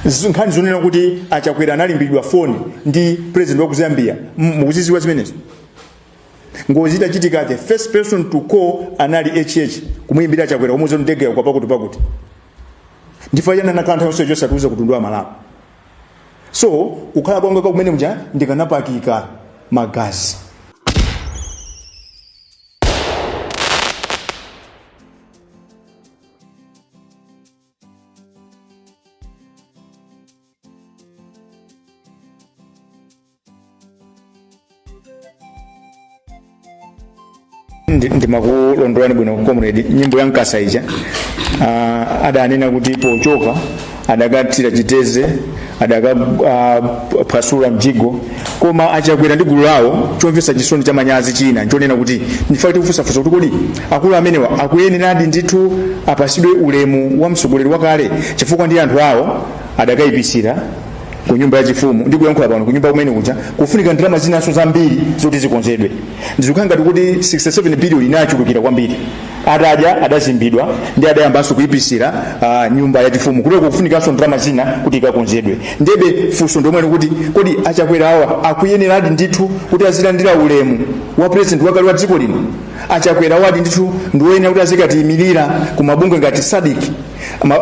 Nkhani zonena kuti Achakwera analimbiridwa foni ndi president wa ku Zambia, mukuziziwa zimenezo? Ngozi itachitika, the first person to call anali HH, kumuyimbira Achakwera, kumuuza ndege yagwa pakuti pakuti. Ndifa chani anakhala nthawi yonse chosatiuza kuti ndi Malawi? So kukhala kwanga kumene muja ndikanapakika magazi. Ndimakulondolani bwino, comrade. Nyimbo ya Mkasa ija, adanena kuti pochoka adakathira chiteze, adakaphwasula mjigo. Koma Achakwera ndi gulu lawo, chomvetsa chisoni cha manyazi china nchonena kuti ndifa tikufunsafunsa kuti kodi akulu amenewa akuyeneradi ndithu apasidwe ulemu wa mtsogoleri wakale? Chifukwa ndi anthu awo adakayipisira ku nyumba yachifumu. Ndi kuyankhula pano, ku nyumba kumene kuja kufunika ndalama zinanso zambiri zoti zikonzedwe. Ndizikukhala ngati kuti 67 billion inachulukira kwambiri. Atadya adazimbidwa ndi adayambanso kuyipisira nyumba yachifumu, kuteko kufunikanso ndalama zina kuti ikakonzedwe. Ndebe funso ndomwe kuti kodi Achakwera awa akuyeneradi ndithu kuti azilandira ulemu wa president wakale wa dziko lino? Achakwera awadi ndithu ndiwoyenera kuti azikatiyimirira ku mabungwe ngati SADC?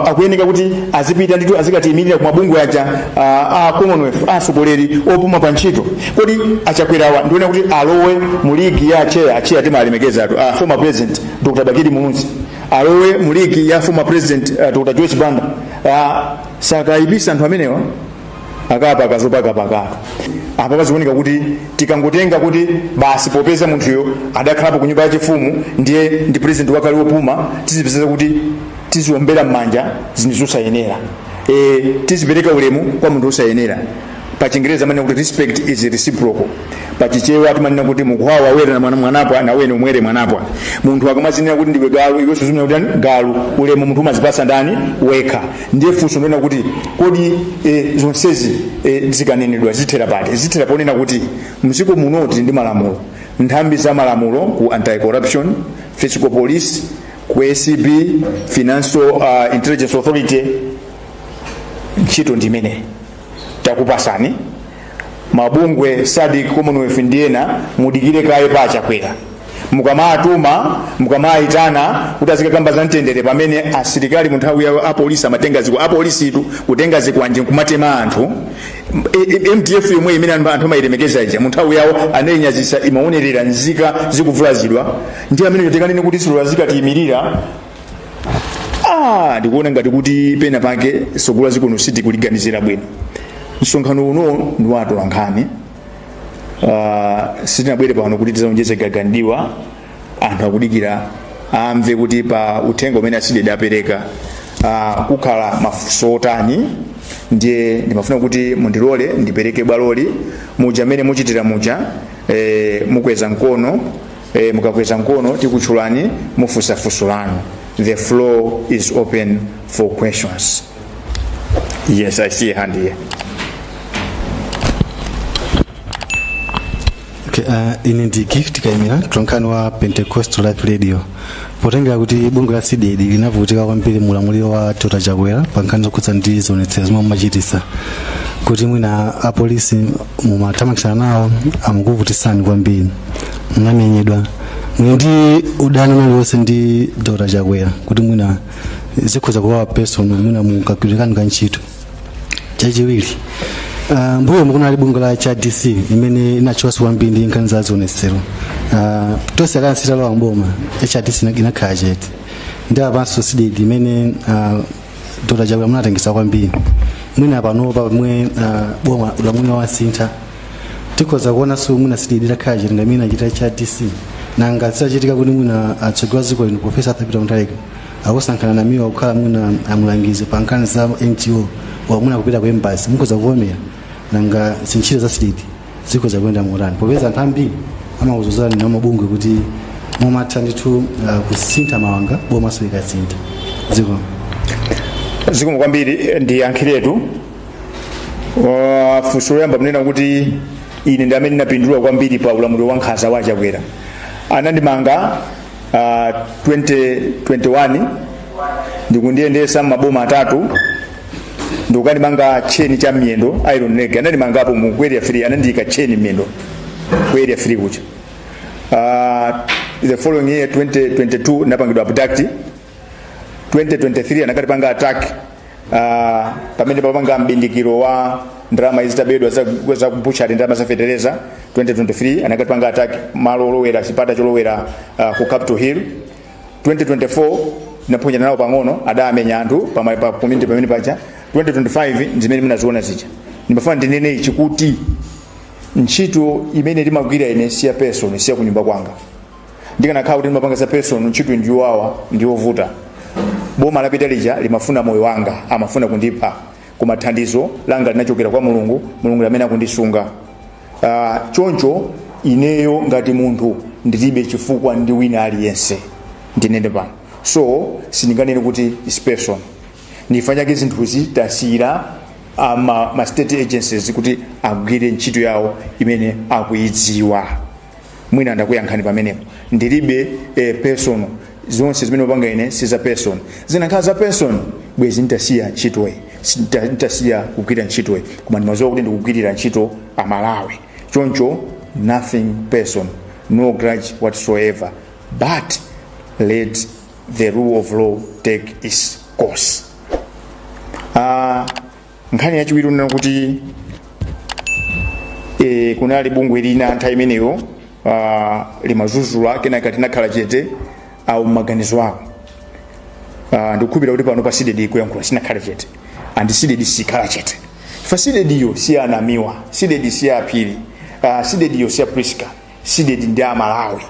Akuyeneka kuti azipita ndithu azikatiyimirira ku mabungwe aja a Commonwealth, atsogoleri opuma pa ntchito? Kodi Achakwerawa ndiwoyenera kuti alowe mu ligi ya acheya? Acheya timalemekezatu, former president Dr Bakili Muluzi, alowe mu ligi ya former president Dr Joyce Banda? Sakayipisa anthu amenewa akapa akazopakapakatu. Apa pazikuoneka kuti tikangotenga kuti basi popeza munthuyo adakhalapo ku nyumba yachifumu ndiye ndi president wakale wopuma, tizipezeza kuti tiziombera m'manja zinthu zosayenera, tizipereka ulemu kwa munthu wosayenera. Pa Chingereza amanena kuti respect is reciprocal. Pa Chichewa timanena kuti mukuwawa wera na mwana mwanapwa nawene umwere mwanapwa. Munthu akamazinena kuti ndiwe galu, iwenso zimanena kuti ndani? Galu. Ulemu munthu umazipasa ndani? Wekha. Ndiye funso ndonena kuti kodi zonsezi zikanenedwa zithera pati? Zithera ponena kuti mdziko muno tili ndi malamulo, nthambi za malamulo ku anti-corruption, fiscal police, ku ACB, Financial Intelligence Authority. Ntchito ndi imeneyi takupasani mabungwe SADC, Commonwealth ndi ena, mudikire kaye pa Achakwera. Mukamatuma, mukamayitana kuti azikakamba za mtendere, pamene asilikali mu nthawi yawo apolisi amatenga ziko, apolisitu kutenga zikwanje nkumatema anthu. MDF yomwe imene anthu amayilemekeza ija, mu nthawi yawo anayinyazisa, imaonerera nzika zikuvulazidwa. Ndi amene tikanene kuti silola zikatiyimirira? Ndikuona ngati kuti pena pake tsogolo la dziko lino sitikuliganizira bwino. Msonkhano uno ndi wa atolankhani. Sitinabwere pano kuti tizaonjeze gagandiwa. Anthu akudikira amve kuti pa uthenga umene a CDEDI apereka kukhala mafunso otani. Ndiye ndimafuna kuti mundilole ndipereke bwaloli muja mmene muchitira muja. Mukweza mkono. Mukakweza mkono tikutchulani, mufunsa funso lanu. The floor is open for questions. Yes, I see a hand here. Okay, ine ndi Gift Kaimira, mtolankhani wa Pentecostal Life Radio. Potengera kuti bungwe la CDEDI linavutika kwambiri mu ulamuliro wa Dr Chakwera pa nkhani zokhudza ndi zionetsero zomwe mumachitisa, kuti mwina apolisi mumathamangitsana nawo, amakuvutisani kwambiri, munamenyedwa, muli ndi udani uliwonse ndi Dr Chakwera kuti mwina zikhoza kuwawa personal, mwina mukagwiridwe kanu ka ntchito? Chachiwiri, mbuyo mukunali bungwe la HRDC imene inatchukanso kwambiri ndi nkhani za zionetsero. Tonse Alliance italowa mboma, HRDC inakhala chete. Ndi apanso CDEDI imene Dr Chakwera munatengesa kwambiri, mwina panopa pomwe boma ulamuliro wasintha, tikhoza kuonanso mwina CDEDI itakhala chete ngati imene inachita HRDC? Nanga zitachitika kuti mwina atsogoleri a dziko lino Professor Arthur Peter Mutharika akusankhana Namiwa kukhala mwina amulangizi pa nkhani za NGO, wamwina kupita ku embassy, mukhoza kuvomera? Nanga zintchito za CDEDI zikhoza kuyenda motani, popeza anthu ambiri amakudzudzulani na mabungwe kuti mumatha ndithu kusintha mawanga bomaso ikasintha dziko? Zikomo kwambiri. Ndiyankhiretu funso loyamba mnena kuti ine ndi amene ndinapindula kwambiri pa ulamuliro wa nkhanza wa Chakwera. Anandimanga 2021 ndikundiyendesa maboma atatu. Ndikukandimanga tcheni cha miyendo, iron leg. Anandimangapo mu ku Area 3, anandiyika tcheni miyendo ku Area 3 kuja. The following year, 2022, napangidwa abduct. 2023 anakatipanga attack pamene papanga mbindikiro wa ndalama izitabedwa za kubuchari, ndalama za fetereza. 2023 anakatipanga attack malo olowera, chipata cholowera ku Capitol Hill. 2024 naphonyana nawo pang'ono, adamenya anthu pa community pamene paja. 2025 ndimene munaziona zija. Ndimafuna ndinene ichi kuti ntchito imene ndimagwira ine siya personal, siya kunyumba kwanga. Ndikanakhala kuti ndimapanga za personal, ntchito ndiyowawa, ndiyovuta. Boma lapita lija limafuna moyo wanga, amafuna kundipha, koma thandizo langa linachokera kwa Mulungu. Mulungu amene akundisunga. Choncho ineyo ngati munthu ndilibe chifukwa ndi wina aliyense, ndinene pano. So sindinganene kuti is personal. Ndichifukwa chake zinthuzi tasiyira ma state agencies kuti agwire ntchito yawo imene akuidziwa. Mwina ndakuyankhani pamenepo. Ndilibe personal. Zonse zimene upanga ine si za personal. Zinakhala za personal, bwezi nditasiya ntchitoyi, nditasiya kugwira ntchitoyi, koma ndimadziwa kuti ndikugwirira ntchito Amalawi. Choncho nothing personal, no grudge whatsoever, but let the rule of law take its course. Nkhani yachiwiri unena kuti kunali bungwe lina nthawi imeneyo limazuzula, kenaka tinakhala chete. Awo maganizo awo. Ndikukhulupirira kuti pano pa CDEDI kuyankhula sinakhale chete, and CDEDI sikhala chete. Fa CDEDI-yo si anamiwa, CDEDI si aphiri, CDEDI-yo si apriska, CDEDI ndi Amalawi.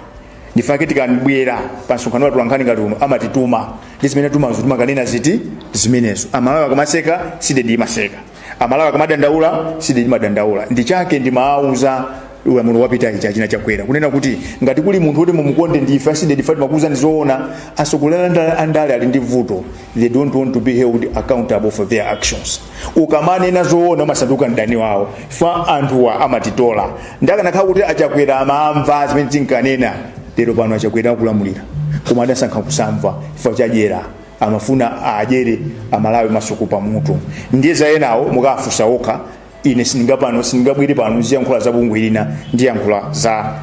Ndifake tikabwera pa msonkhano wathu nkhani ngati uno amatituma, ndi zimene tumazo timakanena ziti zimenezo. Amalawi akamaseka, CDEDI imaseka. Amalawi akamadandaula, CDEDI imadandaula. Ndi chake ndimawauza ulamuliro wapita ichi achina Chakwera kunena kuti ngati kuli munthu woti mumukonde ndife a CDEDI, ife timakuuzani zoona. Atsogoleri andale ali ndi vuto, they don't want to be held accountable for their actions. Ukamanena zoona umasanduka mdani wawo. Fa anthuwa amatitola. Ndakanakhala kuti aChakwera amamva zimene tinkanena, lero pano aChakwera akulamulira, koma adasankha kusamva chifukwa chadyera. Amafuna adyere Amalawi masuku pamutu. Ndiye za enawo mukafunsa okha. Ine sindingapano, sindingabwere pano ziyankhula za bungwe lina, ndiyankhula za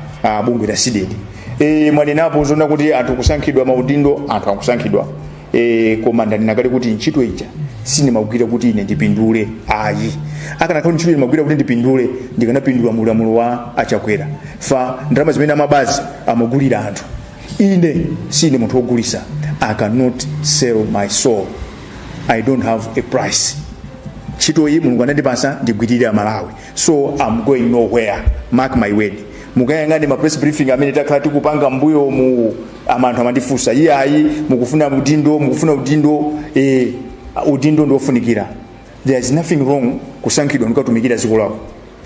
bungwe la CDEDI. Mwanenapo zona kuti anthu kusankhidwa maudindo, anthu akusankhidwa, koma ndanena kale kuti ntchito ija sindimagwira kuti ine ndipindule ayi. Akanakhala ntchito ndimagwira kuti ndipindule, ndikanapindula mu ulamuliro wa aChakwera. Fa ndalama zimene amabazi amagulira anthu, ine sine munthu wogulisa. I cannot sell my soul, I don't have a price. Ntchito iyi Mulungu anandipasa ndigwirire Amalawi, so I'm going nowhere, mark my word. Mukayang'ane ma press briefing amene takhala tikupanga mbuyo mu anthu amandifunsa, iye ayi, mukufuna udindo, mukufuna udindo. Udindo ndiofunikira. There is nothing wrong kusankhidwa ndikukatumikira dziko lako,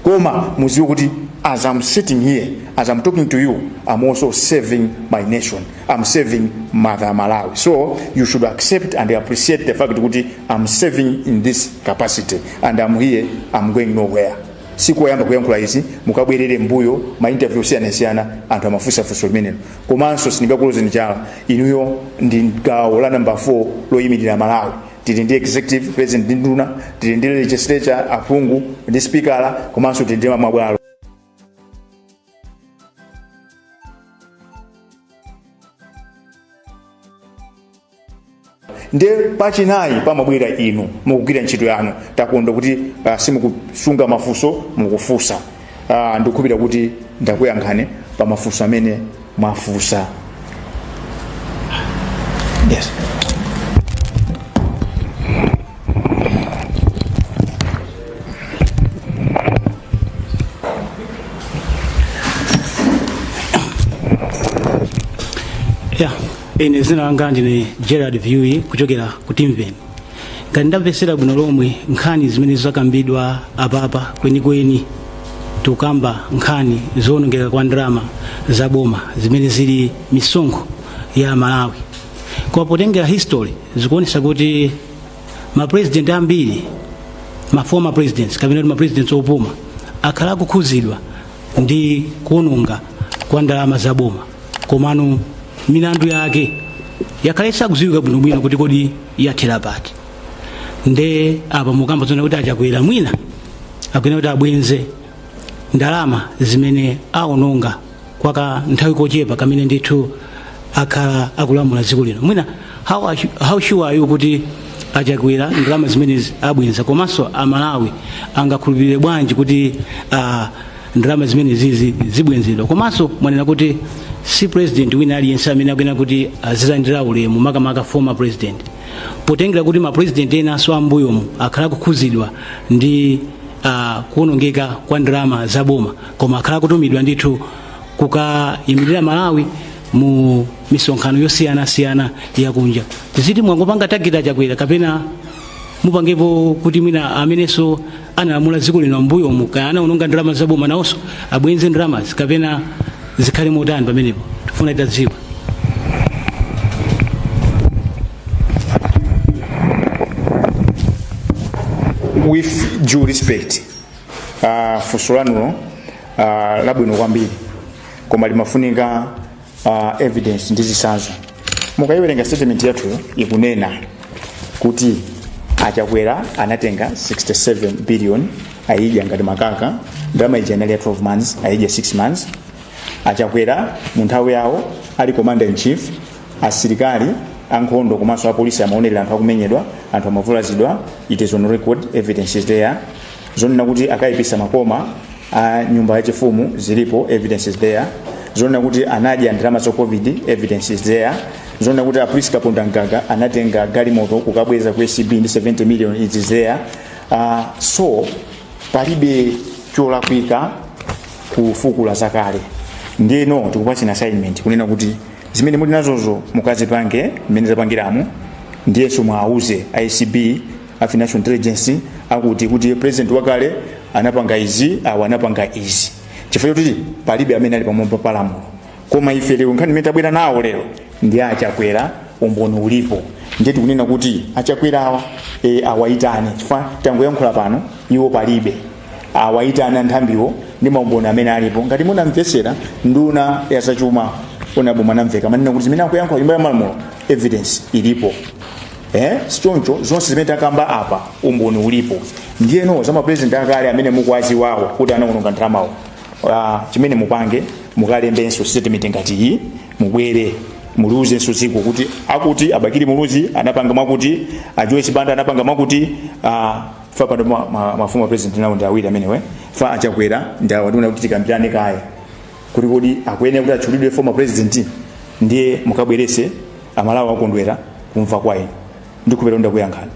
koma muziwe kuti as I'm sitting here, as I'm talking to you, I'm also serving my nation, I'm serving Mother Malawi. So you should accept and appreciate the fact kuti I'm serving in this capacity and I'm here, I'm going nowhere. Sikoyamba kuyankhula izi, mukabwerere mbuyo ma interview osiyanasiyana anthu amafunsafunso limenelo. Komanso sindingakulozeni chala inuyo, ndi gawo la namba 4 loyimirira Malawi. Tili ndi executive, president ndi nduna, tili ndi legislature, aphungu ndi spikala, komanso tili ndi mabwalo. Ndiye pachinayi pamabwera inu mukugwira ntchito yanu. Takondwa kuti simukusunga mafunso, mukufunsa. Ndikukhulupirira kuti ndakuyankhani pa mafunso amene mwafunsa. Yes. Ya, ine zina langa ndine Gerard Viwi kuchokera ku Timveni. Ngati ndamvetsera bwino lomwe nkhani zimene zakambidwa apapa, kwenikweni tikukamba nkhani zowonongeka kwa ndalama za boma zimene zili misonkho ya Malawi. Koma potengera history, zikuonesa kuti ma president ambiri, ma former presidents kapena kuti ma presidents opuma, akhala akukhuzidwa ndi kuononga kwa ndalama za boma, komano milandu yake yakhala isakudziwika bwinobwino kuti kodi yathera pati. Nde apa mukamba zona kuti achakwera mwina akuyenera kuti abwenze ndalama zimene aononga kwa kanthawi kochepa kamene ndithu akhala akulamula dziko lino. Mwina how sure are you kuti achakwera ndalama zimenezi abwenza, komanso amalawi angakhulupirire bwanji kuti ndalama zimenezizi zibwenzedwa? Komanso mwanena kuti si president wina aliyense amene akuyenera kuti azilandira ulemu, makamaka former president, potengera kuti ma president enanso ambuyomu akhala akukhuzidwa ndi kuonongeka kwa ndalama za boma, koma akhala akutumidwa ndithu kukayimirira Malawi mu misonkhano yosiyanasiyana yakunja. Tiziti mwangopanga target achakwera, kapena mupangepo kuti mwina amenenso analamula dziko lino mbuyomu kaya anaononga ndalama za boma nawonso abwenze ndalamazi, kapena zikhale motani pamenepo? Tifuna titadziwa. With due respect, funso lanulo labwino kwambiri, koma limafunika evidence ndi zitsanzo. Mukayiwerenga statement yathuyo, ikunena kuti achakwera anatenga 67 billion, ayidya ngati makaka. Ndalama ija inali ya 12 months, ayidya 6 months. Achakwera mu nthawi yawo ali commander in chief, asilikali ankhondo komanso apolisi amaonerera anthu akumenyedwa, anthu amavulazidwa. It is on record, evidence is there. Zonena kuti akayipisa makoma a nyumba yachifumu zilipo, evidence is there. Zonena kuti anadya ndalama za COVID, evidence is there. Zonena kuti a Priska Kapondamgaga anatenga galimoto kukabweza ku ACB ndi 70 million, it is there. So palibe cholakwika kufukula zakale. Ndiyeno tikupatseni assignment kunena kuti zimene muli nazozo mukazipange mmene zapangiramo, ndiyenso mwauze ACB, a Financial Intelligence, akuti kuti president wakale anapanga izi, awa anapanga izi, chifukwa choti palibe amene ali pamwamba pa lamulo. Koma ife lero nkhani imene tabwera nawo lero ndi achakwera, umboni ulipo. Ndiye tikunena kuti achakwera awa awayitane, chifukwa tangoyankhula pano iwo palibe. Awayitane anthambiwo ndi maumboni amene alipo. Ngati munamvetsera nduna ya zachuma Honorable Mwanamveka amanena kuti zimene akuyankhula nyumba ya malamulo evidence ilipo, eh? Sichoncho? Zonse zimene takamba apa umboni ulipo. Ndiyeno za mapresident akale amene mukuwaziwawo kuti anaononga ndalamawo, chimene mupange, mukalembenso statement ngati iyi, mubwere muliuzenso dziko kuti akuti abakili Muluzi anapanga mwakuti, a Joyce Banda anapanga mwakuti, fa pano ma former president nawo ndi awiri amenewe. Fa achakwera ndi awa, tiona kuti tikambirane kaye kuti kodi akuyenera kuti atchulidwe former president. Ndiye mukabwerese, amalawi akondwera kumva kwa inu. Ndikupera ndakuyankhani.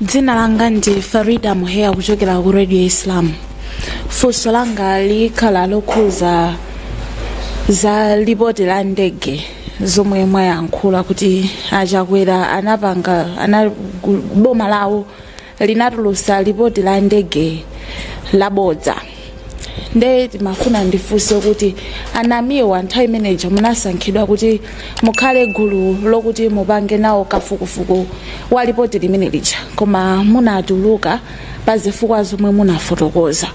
Dzina langa ndi Farida Muheya kuchokera ku Radio Islam. Funso langa likhala lokhuza za lipoti la ndege zomwe mwayankhula kuti achakwera anapanga boma lawo linatulusa lipoti la ndege labodza. Nde timafuna ndifunse kuti anamiwa nthawi imeneja munasankhidwa kuti mukhale gulu lokuti mupange nawo kafukufuku wa lipoti limene lija, koma munatuluka pa zifukwa zomwe munafotokoza.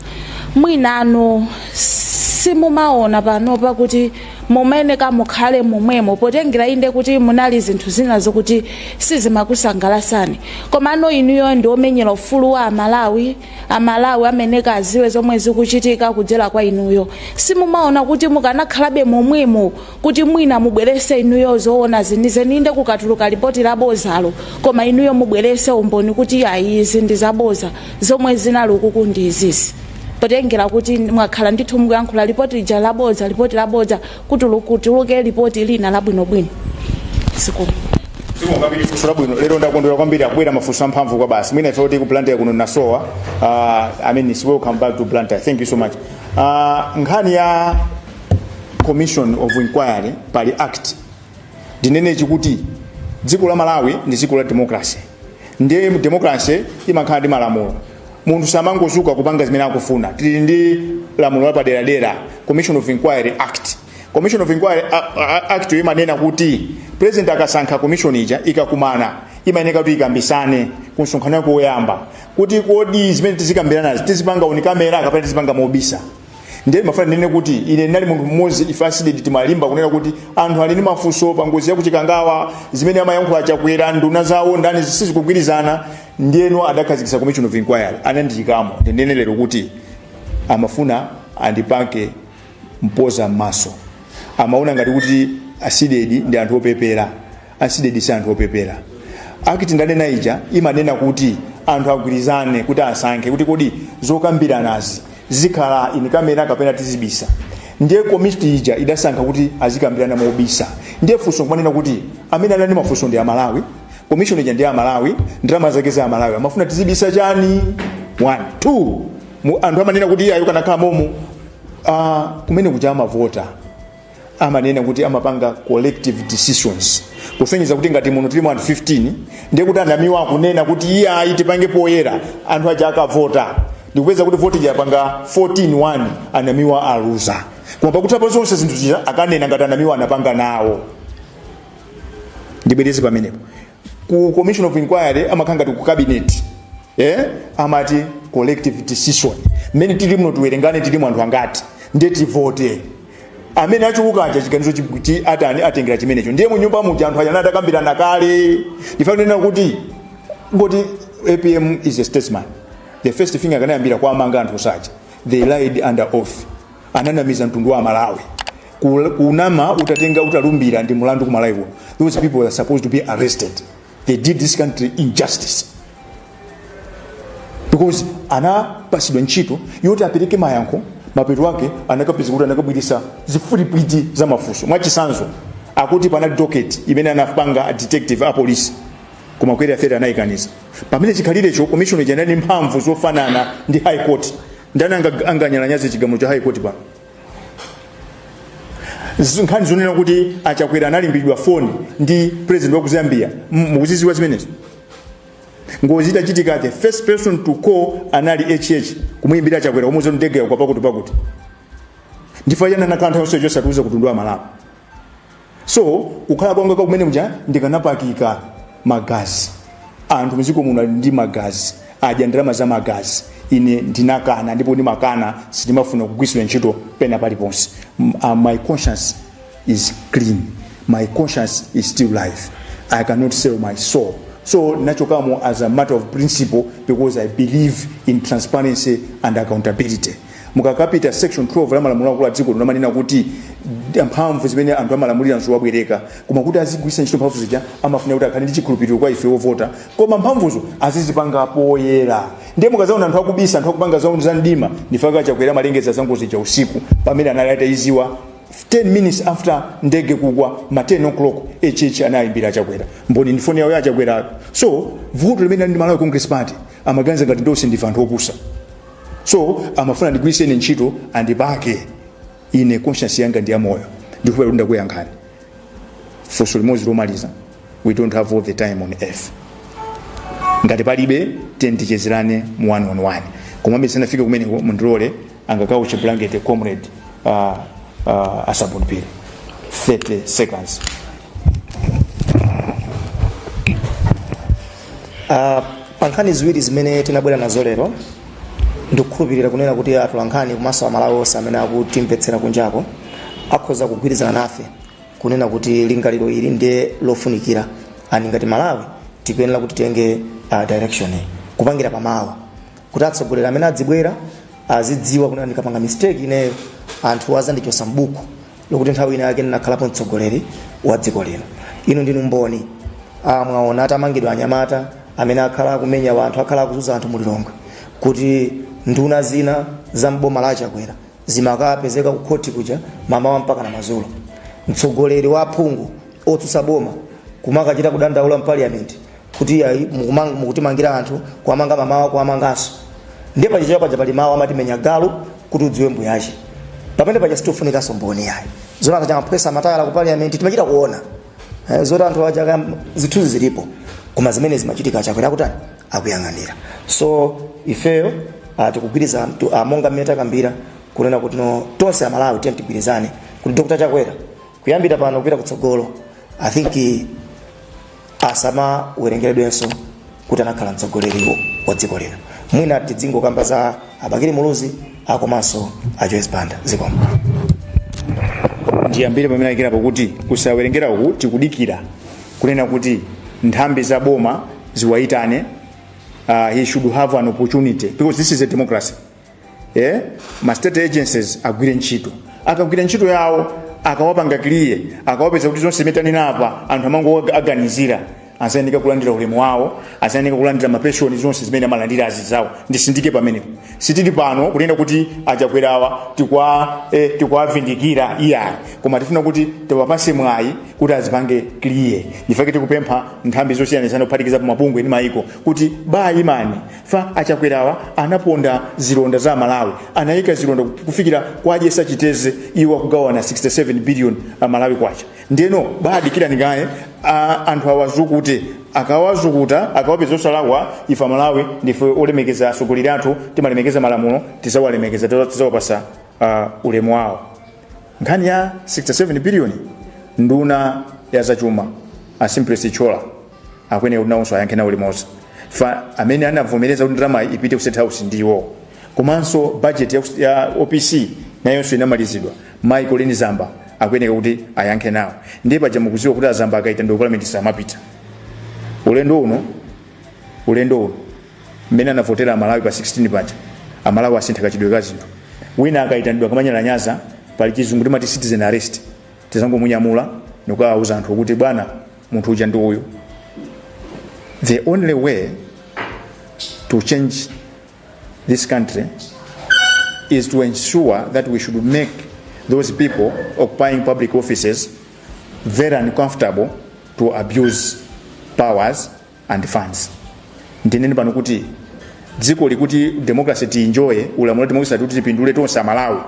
Mwinanu simumaona panopa kuti mumayeneka mukhale momwemo, potengera inde kuti munali zinthu zina zokuti sizimakusangalasani, komano inuyo ndi omenyera ufulu wa Amalawi? Amalawi ameneka aziwe zomwe zikuchitika kudzera kwa inuyo. Simumaona kuti mukanakhalabe momwemo kuti mwina mubwerese inuyo zoona zenizeni? Inde kukatuluka lipoti labozalo, koma inuyo mubwerese umboni kuti ayi, izi ndi zaboza, zomwe zinali ukuku ndi izizi, potengera kuti mwakhala ndithu mukuyankhula lipoti lija labodza, lipoti labodza, kuti kutuluke lipoti lina labwinobwino. Zikomo. Zikomo kwambiri, funso labwino. Lero ndakondwera kwambiri, akubwera mafunso amphamvu kwa basi. Mwina ife kuti ku Blantyre kuno nasowa. I mean, it's welcome back to Blantyre. Thank you so much. Nkhani ya commission of inquiry, pali act. Ndinene chikuti dziko la Malawi ndi dziko la democracy, ndiye democracy imakhala ndi malamulo. Munthu samangozuka kupanga zimene akufuna. Tili ndi lamulo lapaderadera, Commission of Inquiry Act. Commission of Inquiry Act imanena kuti president akasankha commission ija, ikakumana Imayeneka kuti ikambisane ku msonkhano wake woyamba kuti kodi zimene tizikambiranazi tizipanga on camera kapena tizipanga mobisa. Ndiye mafuna ndinene kuti ine ndinali munthu mmodzi, ife a CDEDI timalimba kunena kuti anthu ali ndi mafunso pa ngozi ya kuchikangawa, zimene amayankhula Chakwera, nduna zawo, ndani, sizikugwirizana. Ndiyeno adakhazikitsa commission of inquiry, anandiyikamo. Ndinene lero kuti amafuna andipake mpoza m'maso, amaona ngati kuti a CDEDI ndi anthu opepera. A CDEDI si anthu opepera. Act ndanena ija imanena kuti anthu agwirizane kuti asankhe kuti kodi zokambiranazi zikhala in camera kapena tizibisa. Ndiye komiti ija idasankha kuti azikambirana mobisa. Ndiye funso nkumanena kuti amene anali mafunso ndi Amalawi, commission ija ndi Amalawi, ndalama zake za Amalawi, amafuna tizibisa chani? 1 2 anthu amanena kuti iyayo kanakhala momo kumene kuja amavota, amanena kuti amapanga collective decisions, kusonyeza kuti ngati muno tilimo anthu 15, ndiye kuti anamiwa akunena kuti iye ayi, tipange poyera, anthu aja akavota ndikupeza kuti voti ija yapanga 14-1, anamiwa aluza. Koma pakuthapo zonse zinthu zija akanena ngati anamiwa anapanga nawo. Ndibwereze pamenepo, ku commission of inquiry amakhala ngati ku cabinet, Amati collective decision, mmene tili muno tiwerengane tilimo anthu angati, ndiye tivote, amene achuluka aja chiganizo atani, atengera chimenecho. Ndiye munyumba muja anthu aja anati kale. Ndifuna kunena kuti ngoti APM is a statesman, the first thing akanayambira kuwamanga anthu saja. They lied under oath, ananamiza mtundu wa Malawi. Kunama utatenga utalumbira ndi mulandu ku Malawi kuno. Those people are supposed to be arrested. They did this country injustice because anapasidwa ntchito yoti apereke mayankho, mapeto ake anakapeza kuti anakabwirisa zifulipwiti za mafunso. Mwachisanzo, akuti panali docket imene anapanga a detective a polisi, koma ku Area 30 anayikaniza, pamene chikhalirecho commission ija inali mphamvu zofanana ndi high court. Ndani anganyalanyaze chigamulo cha high court pano? Nkhani zonena kuti achakwera analimbiridwa foni ndi president wa ku Zambia, mukuziziwa zimenezo? Ngozi itachitika, the first person to call anali HH, kumuyimbira Chakwera, kumuuza ndege yakwa pakuti pakuti. Ndifukwa chani anakhala nthawi yonse chosatiuza kutundu wa Malawi? So kukhala kwanga kumene muja ndikanapakika magazi anthu mdziko muno ali ndi magazi, adya ndalama za magazi. Ine ndinakana ndipo ndimakana, sindimafuna kugwiritsidwa ntchito pena paliponse. My conscience is clean, my conscience is still live. I cannot sell my soul. So nachokamo as a matter of principle because I believe in transparency and accountability. Mukakapita section 12 la malamulo akulu a dziko lino, amanena kuti mphamvu zimene anthu amalamulira nzowabwereka, koma kuti azigwiritsa ntchito mphamvu zija amafuna kuti akhale ndi chikhulupiriro kwa ife ovota, koma mphamvuzo azizipanga poyera. Ndiye mukazaona anthu akubisa, anthu akupanga zawo za mdima, ndifaka Chakwera amalengeza za ngozi ija usiku pamene anali atayiziwa 10 minutes after ndege kugwa, ma 10 o'clock HH anayimbira Chakwera, mboni ndi foni yawo ya Chakwera. So vuto limene ali ndi Malawi Congress Party, amaganiza ngati ndonse ndife anthu opusa, so amafuna ndigwiritse ine ntchito, andipake ine. Conscience yanga ndi yamoyo. Ndikupera kuti ndakuyankhani. Funso limodzi lomaliza, we don't have all the time on earth. Ngati palibe, tiye tichezerane mu one on one. Koma tisanafike kumeneko, mundilole angakauche blanket comrade Asabuni Phiri, 30 seconds. Pa nkhani ziwiri zimene tinabwera nazo lero, ndikukhulupirira kunena kuti atolankhani komanso Amalawi onse amene akutimvetsera kunjako akhoza kugwirizana nafe kunena kuti lingaliro ili ndiye lofunikira, ani ngati Malawi tikuyenera kuti titenge direction iyi kupangira pamawa, kuti atsogoleri amene adzibwera azidziwa kunena ndikapanga mistake ineyo anthu azandichosa mbuku lokuti nthawi ina yake ndinakhalapo mtsogoleri wa dziko lino. Inu ndinu mboni. Mwaona atamangidwa anyamata amene akhala akumenya wanthu, akhala akuzunza anthu mu Lilongwe, kuti nduna zina za mboma la Chakwera zimakapezeka ku khoti kuja mamawa mpaka na madzulo, mtsogoleri wa aphungu otsutsa boma kumakachita kudandaula mparliament kuti ayi, mukutimangira anthu, kuwamanga mamawa, kuwamanganso. Ndiye pachichewa paja pali mawu amati menya galu kuti udziwe mbuyache. Pamene paja sitifunikanso mboni yayi. Zoti anthu amaphwesa matayala ku parliament timachita kuona. Zoti anthu aja zithunzi zilipo, koma zimene zimachitika Chakwera akutani, akuyang'anira. So ifeyo tikugwirizana monga mmene takambira kunena kuti no, tonse Amalawi tiye tigwirizane kuti Dr Chakwera kuyambira pano kupita kutsogolo, I think Asamawerengeredwenso kuti anakhala mtsogoleri wa dziko lino. Mwina tidzingokamba za a Bakili Muluzi akomanso a Joyce Banda. Zikomo. Ndiyambire pamene ayikirapo kuti kusawerengera uku tikudikira kunena kuti nthambi za boma ziwayitane. He should have an opportunity because this is a democracy. Ma state agencies agwire ntchito. Akagwira ntchito yawo, akawapanga clear, akawapeza kuti zonse zimene tanena apa anthu amangoaganizira, azayeneka kulandira ulemu wawo, azayeneka kulandira mapenshoni, zonse zimene amalandira azizawo. Ndisindike pamenepo, sitili pano kunena kuti achakwerawa tikuwavindikira, iyayi, koma tifuna kuti tiwapase mwayi kuti azipange clear. Ndifake tikupempha nthambi zosiyanasiyana, kuphatikizapo mabungwe ndi maiko, kuti bayimani fa achakwerawa anaponda zilonda za Malawi, anayika zilonda kufikira kwadyesa chiteze iwo akugawana 67 billion Malawi kwacha. Ndeno badikirani kaye anthu awazukute. Akawazukuta, akawapeza osalakwa, ife Amalawi ndife olemekeza atsogoleri athu, timalemekeza malamulo, tizawalemekeza, tizawapasa ulemu wawo. Nkhani ya 67 billion, nduna ya zachuma a Simplex Chithyola akuyeneka kuti nawonso ayankhe nawo limodzi fa amene anavomereza kuti ndalama ipite ku State House ndiwo. Komanso budget ya OPC nayonso inamalizidwa. Mai Colleen Zamba akuyeneka kuti ayankhe nawo. Ndiye paja mukuziwa kuti azamba akaita ndi parliament samapita. Ulendo uno mmene anavotera Amalawi pa 16 paja, Amalawi asintha kachidwe ka zinthu. Wina akaitanidwa kamanyalanyaza, pali chizungu timati citizen arrest, tizangomunyamula nikawauza anthu kuti bwana, munthu uja ndi uyu. The only way to change this country is to ensure that we should make those people occupying public offices very uncomfortable to abuse powers and funds. Ndinene pano kuti dziko likuti democracy tienjoye, ulamuliro wa democracy kuti tipindule tonse Amalawi,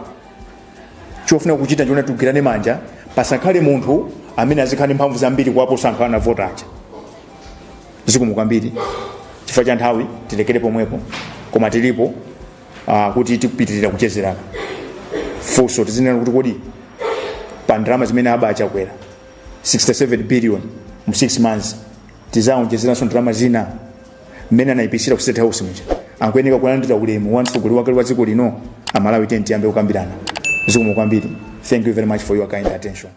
chofuna kuchita ndiona tigwirane manja, pasakhale munthu amene azikhala ndi mphamvu zambiri kuwaposa anthu anavota aja. Zikomo kwambiri. Chifukwa cha nthawi tilekere pomwepo, koma tilipo kuti tikupitirira kuchezerana. Funso tizinena kuti kodi pa ndalama zimene aba achakwera 67 billion mu 6 months, tizaonjezeranso ndalama zina? Mmene anayipisira ku State House muja, akuyeneka kulandira ulemu wa mtsogoleri wakale wa dziko lino? Amalawi, tiyeni tiyambe kukambirana. Zikomo kwambiri. Thank you very much for your kind attention.